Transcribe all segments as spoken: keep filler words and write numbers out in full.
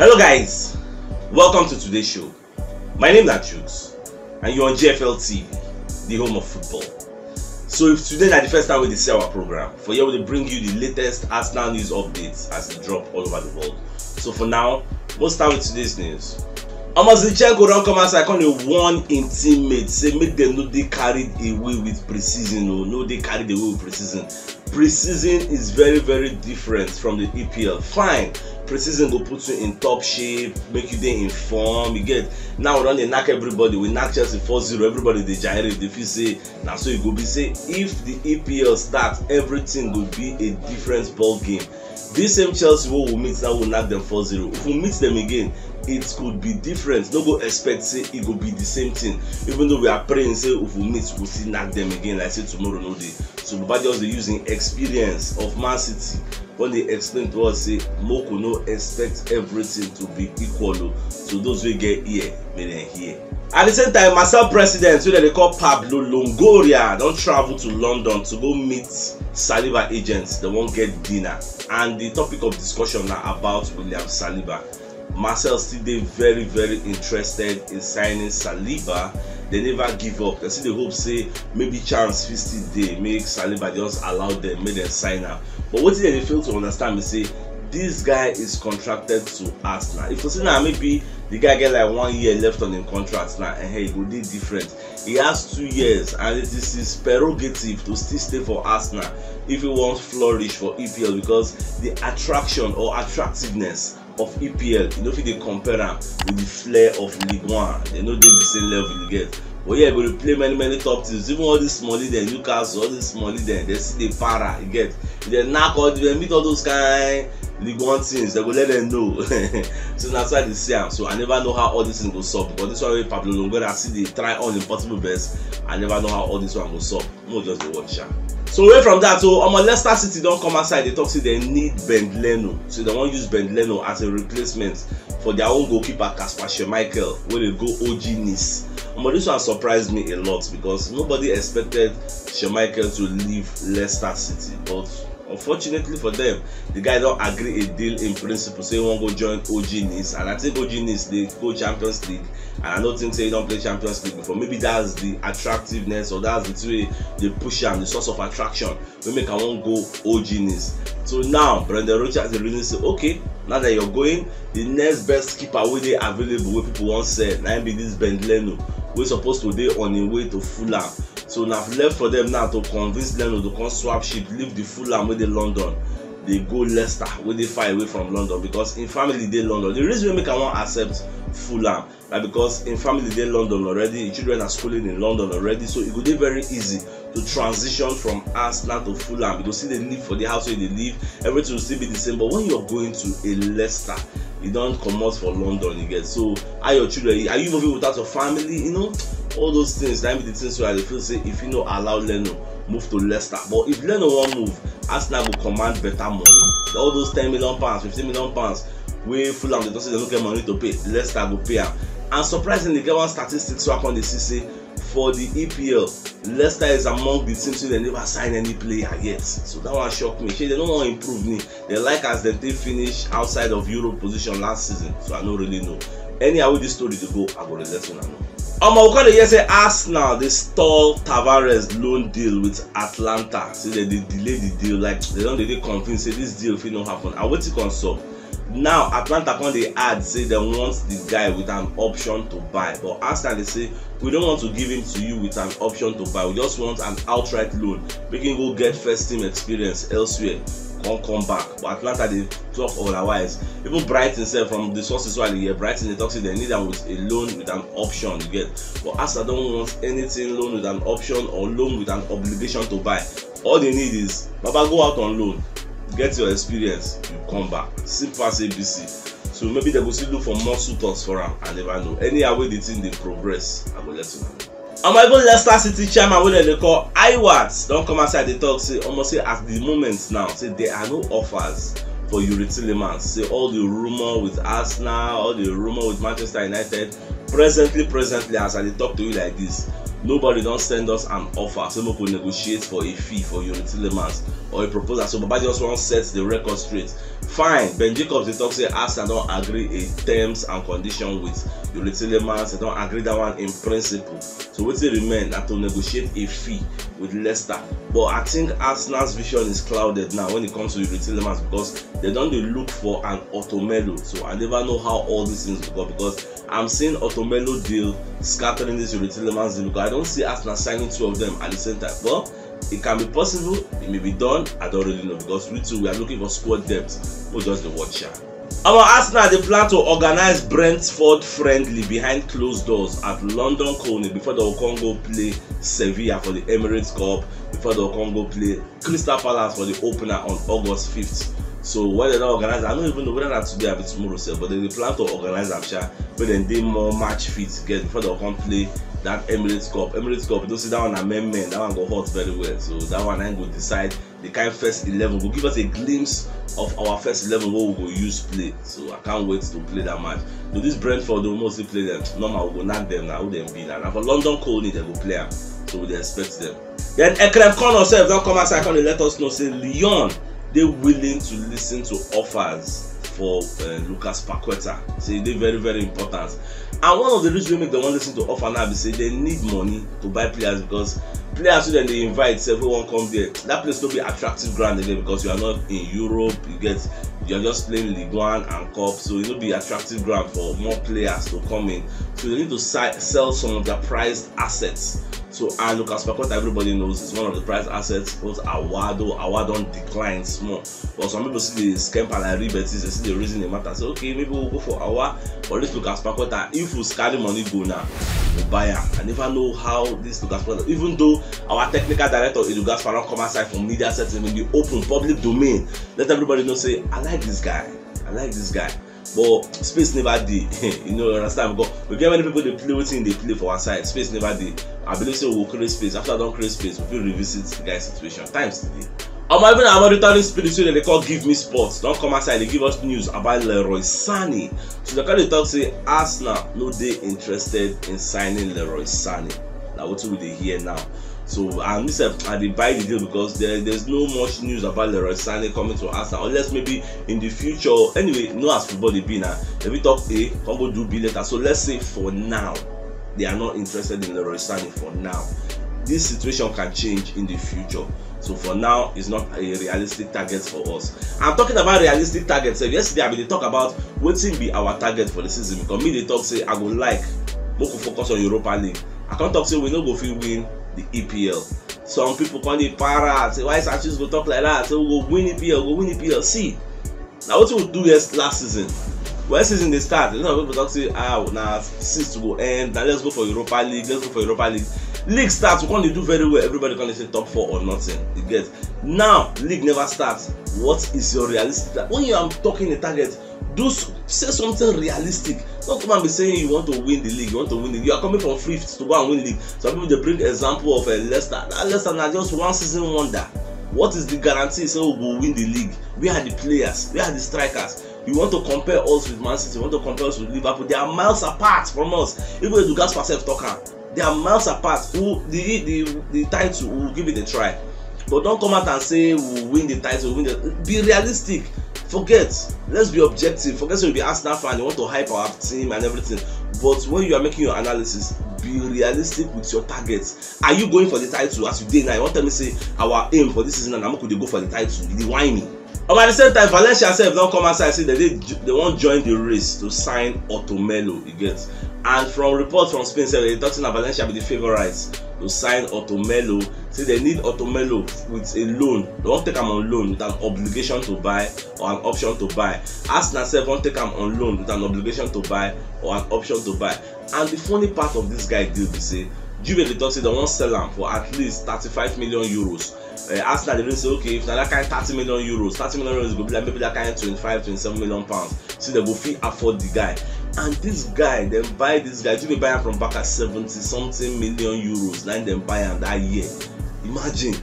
Hello guys, welcome to today's show. My name na Jukes and you're on G F L T V, the home of football. So if today na the first time wey dey see our program, for here we dey bring you the latest Arsenal news updates as e drop all over the world. So for now, we'll start with today's news. Omo, Zinchenko don come outside come dey warn im teammates say make dem no dey carried away with pre-season o, no dey carried away with pre-season. Pre-season is very very different from the E P L. Fine, pre-season go put you in top shape, make you dey in form, you get. Now we don dey knack everybody, we knack Chelsea four zero, everybody dey gyrate, dey feel say na so e go be, say if the E P L start, everything go be a different ball game. This same Chelsea wey we meet now, we knack dem four zero. If we meet dem again, it could be different. No go expect say e go be the same thing, even though we are praying say if we meet, we go still knack dem again like say tomorrow no dey. So Baba just dey use im experience of Man City when dey explain to us say make we no expect everything to be equal o. So those wey get ear, make dem hear. At the same time, Marseille president wey dem dey call Pablo Longoria don travel to London to go meet Saliba agents. Dem wan get dinner, and the topic of discussion na about William Saliba. Marseille still dey very very interested in signing Saliba. Dem never give up. Dem still dey hope say maybe chance fit still dey make Saliba just allow dem make dem sign am. But wetin dem dey fail to understand be say this guy is contracted to Arsenal. If to say na maybe the guy get like one year left on im contract now, eh, e go dey different. He has two years and it is his prerogative to still stay for Arsenal if he wants flourish for E P L, because the attraction or attractiveness of E P L, you no fit dey compare am with the flair of Ligue one. Dem no dey the same level, you get. But yeah, go dey play many many top teams, even all these small league dem, Newcastle, all these small league dem, dem still dey para, you get. If dem knack all, if dem meet all those kind Ligue one teams, dem go let dem know. So na so I dey see am. So I never know how all these things go sup, because this one wey Pablo Longoria still dey try all im possible best, I never know how all this one go sup. Mo just dey watch am. So away from that, so omo, Leicester City don come outside dey talk say dem need Ben Leno. So dem wan use Ben Leno as a replacement for their own goalkeeper Kasper Schmeichel wey dey go O G Nice. Omo, this one surprise me a lot because nobody expected Schmeichel to leave Leicester City, but unfortunately for them, the guy don agree a deal in principle say he wan go join O G Nice, and I think O G Nice dey go Champions League, and I no think say he don play Champions League before. Maybe that's the attractiveness, or that's the thing wey dey push am, the source of attraction wey make am wan go O G Nice. So now Brendan Rodgers dey reason say, okay, now that you're going, the next best keeper wey dey available wey people wan sell na im be this Ben Leno wey suppose to dey on im way to Fulham. So na left for them now to convince Leno to come swap ship, leave the Fulham wey dey London, dey go Leicester wey dey far away from London, because im family dey London. The reason wey make am wan accept Fulham na because im family dey London already, im children are schooling in London already, so e go dey very easy to transition from Arsenal to Fulham. E go still dey live for the house wey e dey live, everything will still be the same. But when you're going to a Leicester, you don comot for London, you get. So how your children, are you moving without your family? You know, all those things. That be the things wey I dey feel say if you no allow Leno move to Leicester, but if Leno wan move, Arsenal go command better money. All those ten million pounds, fifteen million pounds wey Fulham dey talk say dem no get money to pay, Leicester go pay am. And surprisingly, e get one statistics wey I come dey see say for the E P L, Leicester is among the teams wey dem never sign any player yet. So that one shock me. Shey dem no wan improve ni? Dem like as dem take finish outside of Europe position last season. So I no really know. Anyhow wey this story dey go, I go dey let una know. Omo, we come dey hear say Arsenal dey stall Tavares loan deal with Atalanta. Say dem dey delay the deal, like dem don dey dey convinced say this deal fit no happen. And wetin come sup? Now Atalanta come dey add say dem want the guy with an option to buy, but Arsenal dey say, we don't want to give him to you with an option to buy. We just want an outright loan, make him go get first team experience elsewhere, come come back. But Atalanta dey talk otherwise. Even Brighton sef, from the sources wey I dey hear, Brighton dey talk say dem need am with a loan with an option, you get. But Arsenal don't want anything loan with an option or loan with an obligation to buy. All they need is, Baba, go out on loan, get your experience, you come back. Simple as A B C. So maybe dem go still look for more suitors for am. I never know. Anyhow wey the thing dey progress, I go let una know. Omo, even Leicester City chairman wey dem dey call Iwat don come outside dey talk say, omo, say at the moment now, say there are no offers for Youri Tielemans. Say all the rumour with Arsenal, all the rumour with Manchester United, presently, presently, as I dey talk to you like this, Nobody don send us an offer say make we negotiate for a fee for Youri Tielemans or a proposal. So Baba just wan set the record straight. Fine, Ben Jacobs dey talk say Arsenal don agree a terms and condition with Youri Tielemans. They don agree that one in principle. So wetin remain na to negotiate a fee with Leicester. But I think Arsenal's vision is clouded now when it comes to Youri Tielemans, because they don dey look for an Otomelo. So I never know how all these things go go, because I'm seeing Otomelo deal scattering this Youri Tielemans deal, because I don't see Arsenal signing two of them at the same time. Well, it can be possible, it may be done. I don't really know, because we too, we are looking for squad depth. We'll just dey watch ya. Our Arsenal dey plan to organize Brentford friendly behind closed doors at London Colney before they will come go play Sevilla for the Emirates Cup, before they will come go play Crystal Palace for the opener on August fifth. So when they don organize, I don't even know whether na today abi tomorrow sef, but they dey plan to organize am sha, make dem dey more match fit get before they come play that Emirates Cup. Emirates Cup, you know say that one na men men, that one go hot very well. So that one na go decide the kind first eleven, go give us a glimpse of our first eleven wey we go use play. So I can't wait to play that match. So this Brentford, we mostly play them normal, we go knack them now, who dem be now. Na for London Colney they go play am, so we dey expect them. Then Ekrem Connor sef don come outside come dey let us know say Lyon dey willing to listen to offers for uh, Lucas Paqueta. Say e dey very very important. And one of the reasons wey make dem wan listen to offer now be say they need money to buy players, because players wey dem dey invite sef wey wan come there, that place no be attractive ground again, because you are not in Europe, you get, you are just playing Ligue one and Cup, so e no be attractive ground for more players to come in. So they need to si- sell some of their prized assets. So and Lucas Paqueta, everybody knows, is one of the prized assets. Both Awado, Awado don decline small. But some people see the scamper like Real Betis, they see the reason they matter. Say, okay, maybe we'll go for Awa, but let's look at Paqueta. If we carry money go now, we'll buy her. I never know how this Lucas Paqueta, even though our technical director Edu Gaspar don come outside for media setting in the open public domain, let everybody know say I like this guy. I like this guy. But space never dey. You know, understand? Because we get many people dey play wetin dey play for our side. Space never dey. I believe say we go create space. After I don create space, we fit revisit the guy situation. Times today. Omo, even our monitoring spirit wey dem dey call Give Me Sports don come outside dey give us news about Leroy Sane. So dem come dey talk say Arsenal no dey interested in signing Leroy Sane. Na wetin we dey hear now. So and me sef, I dey buy the deal because there, there's no much news about Leroy Sane coming to Arsenal, unless maybe in the future. Anyway, no, as football dey be now, if we talk A, come go do B later. So let's say for now, they are not interested in Leroy Sane for now. This situation can change in the future. So for now, it's not a realistic target for us. I'm talking about realistic targets. So yesterday, I been dey talk about wetin be our target for the season, because me dey talk say I go like make we focus on Europa League. I come talk say we no go fit win the E P L. Some people come dey para say, why Sanchez go talk like that? Say we go win E P L, go win E P L. See, na wetin we do yes last season. When season dey start, a lot of people talk say, ah, na six go end, na let's go for Europa League, let's go for Europa League. League start, we come dey do very well. Everybody come dey say top four or nothing. You get? Now league never start. What is your realistic target? When you are talking a target, do s- say something realistic. Don't come and be saying you want to win the league, you want to win the league. You are coming from fifth to go and win league. Some people dey bring example of uh, Leicester. That Leicester na just one season wonder. What is the guarantee say we go win the league? Where are the players? Where are the strikers? You want to compare us with Man City, you want to compare us with Liverpool. They are miles apart from us. Even Edu Gaspar sef talk am. They are miles apart. Who the the the title, we will give it a try. But don't come out and say we will win the title, win the, be realistic. Forget. Let's be objective. Forget say we be Arsenal fan, you want to hype our team and everything. But when you are making your analysis, be realistic with your targets. Are you going for the title as you dey now? You wan tell me say our aim for this season na make we dey go for the title? You dey whine me. But at the same time, Valencia sef don come outside say they dey they wan join the race to sign Otomelo, you get. And from reports from Spain sef, they talk say na Valencia be the favourites to sign Otomelo. Say they need Otomelo with a loan. They wan take am on loan with an obligation to buy or an option to buy. Arsenal sef wan take am on loan with an obligation to buy or an option to buy. And the funny part of this guy deal be say Juve dey talk say they wan sell am for at least thirty-five million euros. Uh, Arsenal dey say, okay, if na that kind thirty million euros, thirty million euros go be like maybe that kind twenty-five, twenty-seven million pounds. See, they go fit afford the guy. And this guy, dem buy this guy, Juve buy am from Barca seventy something million euros. Na dem buy am that year. Imagine.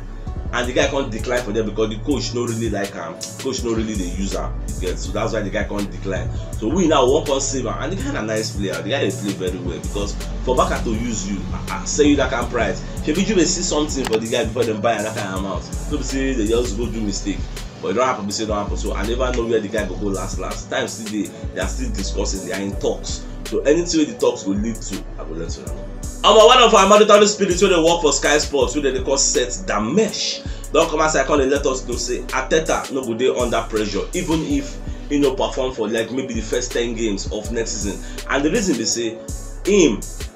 and the guy come decline for them because the coach no really like am, coach no really dey use am, you get? So that's why the guy come decline. So we now wan come save am, and the guy na nice player, the guy dey play very well, because for Barca to use you, ah, ah, sell you that kind price, shebi you may see something for the guy before dem buy am that kind amount. No be say they just go do mistake, but e don happen, be say e don happen. So I never know where the guy go go last last. Time still dey, they are still discussing, they are in talks. So anything wey the talks go lead to, I go let you know. Omo, one of our mandatory spirits wey dey work for Sky Sports, wey dem dey call Seth Damesh, don come outside come dey let us know say Arteta no go dey under pressure, even if he no perform for, like, maybe the first ten games of next season. And the reason be say him,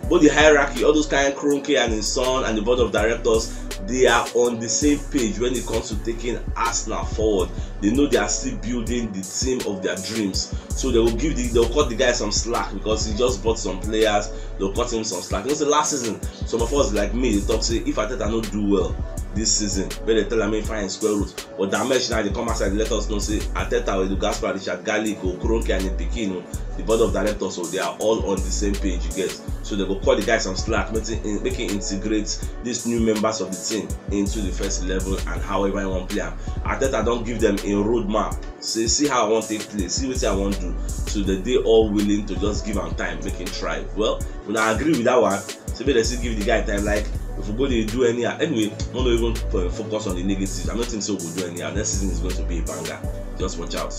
both the hierarchy, all those kind Kroenke and his son and the board of directors, they are on the same page when it comes to taking Arsenal forward. They know they are still building the team of their dreams. So they will give the, they'll cut the guy some slack because he just bought some players. They'll cut him some slack. You know, say last season, some of us like me, they talk say if Arteta no do well this season, when they tell am fine square root. But Damesh now, they come outside, let us know say Arteta, Edu Gaspar, Richard Garlic, Kroenke and the pikin, the board of directors, so they are all on the same page, you get? So they go cut the guy some slack, make him, make him integrate these new members of the team into the first eleven and however you want play am. Arteta don give them a roadmap. Say, see how I want take play, see what I want do. So they, they all willing to just give him time, make him try. Well, when I agree with that one, so make dem still give the guy time. Like, if we go dey do anyhow, anyway, we no even fo- focus on the negatives. I don't think so. We'll do anyhow. Next season is going to be a banger. Just watch out.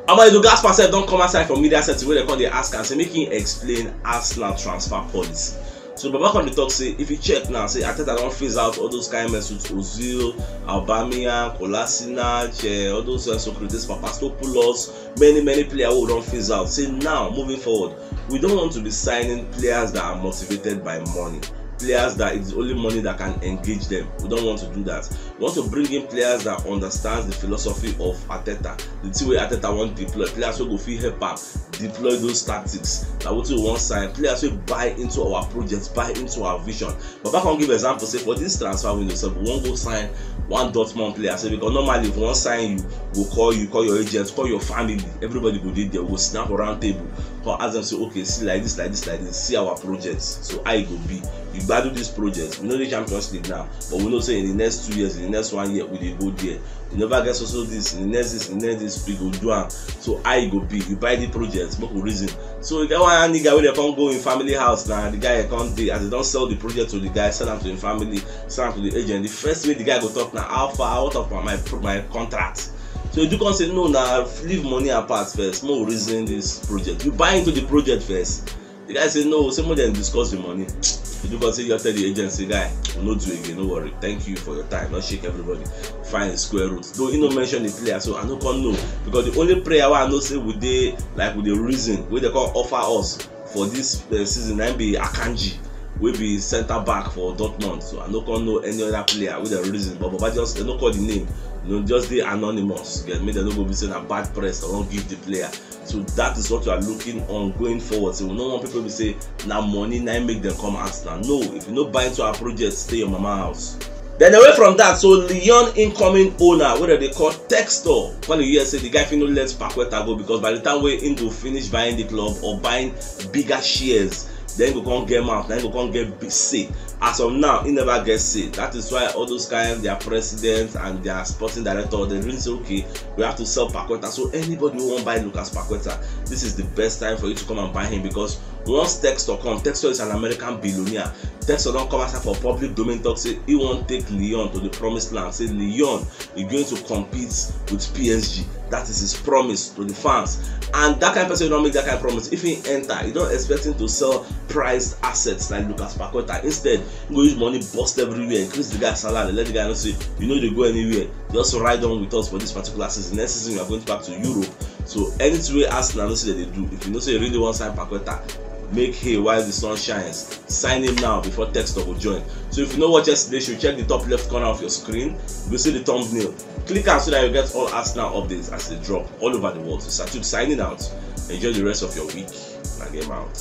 Omo, Edu Gaspar sef don come outside for media setting wey dem come dey ask am say make him explain Arsenal transfer policy. So Baba come dey talk say if you check now, say Arteta don phase out all those kind Mesut Ozil, Aubameyang, Kolasinac, eh, all those, uh, Socrates, Papastopoulos, many many players wey we don phase out. Say now, moving forward, we don't want to be signing players that are motivated by money, players that it's only money that can engage them. We don't want to do that. We want to bring in players that understands the philosophy of Arteta, the thing wey Arteta wan deploy, players wey go fit help am deploy those tactics. Na wetin we wan sign, players wey buy into our project, buy into our vision. Baba come give example say for this transfer window, so we wan go sign one Dortmund player. Say because normally if we wan sign you, we go call you, call your agents, call your family, everybody go dey there, we go sit down for round table, come ask them say, okay, see, like this, like this, like this, see our project. So how e go be? You gbadu this project. We no dey Champions League now, but we know say in the next two years, in the next one year, we dey go there. You never get so so this, in the next this, in the next this, we go do am. So how e go be? You buy the project, make we reason. So you get one nigga wey dey come go in family house now, the guy come dey, as they don sell the project to the guy, sell am to him family, sell am to the agent. The first way the guy go talk na, how far, what of my, my contract? So you do come say, no, na leave money apart first, make we reason this project. You buy into the project first. The guy say no, say make dem discuss the money. You do come say, you tell the agent say, guy, we no do again, no worry. Thank you for your time. Don't shake everybody. Find the square root. Though he no mention the player, so I no come know. Because the only player wey I know say we dey, like, we dey reason, wey they come offer us for this, uh, season, na be Akanji, wey be centre back for Dortmund. So I no come know any other player wey they reason. But Baba just, they no call the name. You know, just dey anonymous. Get me? They no go be say na bad press I wan give the player. So that is what we are looking on going forward. So we no want people to say na money na make them come Arsenal. No, if you no buy into our project, stay your mama house. Then away from that, so Lyon incoming owner, wey they call Textor, come dey hear say the guy fit no let Paqueta go, because by the time wey him go finish buying the club or buying bigger shares, then go come get mouth, then go come get big say. As of now, he never get say. That is why all those kind, their president and their sporting director, they really say, okay, we have to sell Paqueta. So anybody who wan buy Lucas Paqueta, this is the best time for you to come and buy him, because once Textor come, Textor is an American billionaire. Textor don come outside for public domain talk say he wan take Lyon to the promised land. Say Lyon is going to compete with P S G. That is his promise to the fans. And that kind of person don make that kind of promise. If he enter, he don expect him to sell prized assets like Lucas Paqueta. Instead, he go use money, bust everywhere, increase the guy salary, let the guy know say you no dey go anywhere. Just ride on with us for this particular season. Next season, we are going back to Europe. So anything wey Arsenal know say they dey do, if you know say you really wan sign Paqueta, make hay while the sun shines. Sign him now before Textor go join. So if you no watch yesterday show, check the top left corner of your screen. You go see the thumbnail. Click am so that you get all Arsenal updates as they drop all over the world. So Sir Tube signing out. Enjoy the rest of your week. Na game out.